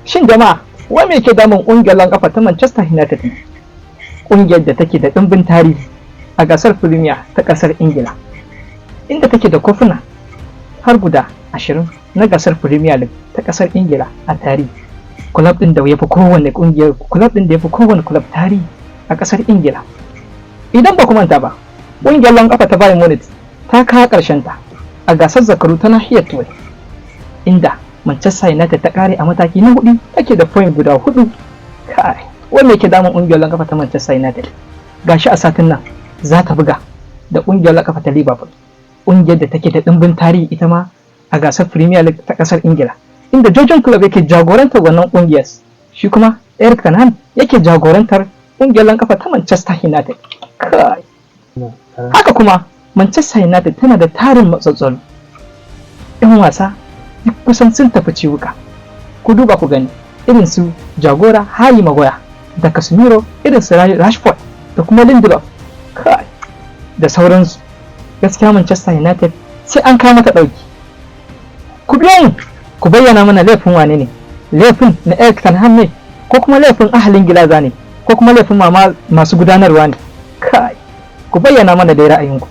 Shin jama'a, wai me ke damun ƙungiyar ƙwallon ƙafa ta Manchester United ne? Ƙungiyar da take da ɗimbin tarihi a gasar Premier ta ƙasar Ingila, inda take da kofuna har guda 20 na gasar Premier League ta ƙasar Ingila a tarihi. Club ɗin da ya fi kowane ƙungiyar club ɗin da ya fi kowane club tarihi a ƙasar Ingila. Idan ba ku manta ba, ƙungiyar ƙwallon ƙafa ta Bayern Munich ta kawo ƙarshen ta a gasar zakaru ta nahiyar Turai, inda Manchester United ta kare a mataki na hudu, take da point guda hudu. Kai, wanda yake damun ƙungiyar ƙwallon kafa ta Manchester United? Gashi a satin nan za ta buga da ƙungiyar ƙwallon kafa ta Liverpool, ƙungiyar da take da ɗimbin tarihi ita ma a gasar Premier League ta ƙasar Ingila, inda Jurgen Klopp yake jagorantar wannan ƙungiyar, shi kuma Erik ten Hag yake jagorantar ƙungiyar ƙwallon kafa ta Manchester United. Kai, haka kuma Manchester United tana da tarin matsatsalu. 'Yan wasa duk kusan sun tafi ciwuka. Ku duba ku gani irin su jagora Harry Maguire da Casemiro, irin su Rashford da kuma Lindelof, kai, da sauransu. Gaskiya Manchester United sai an kawo mata ɗauki. Ku biyo mu ku bayyana mana laifin wane ne, laifin na Erik ten Hag ne, ko kuma laifin ahalin Glazer ne, ko kuma laifin mama masu gudanarwa ne? Kai, ku bayyana mana dai ra'ayinku.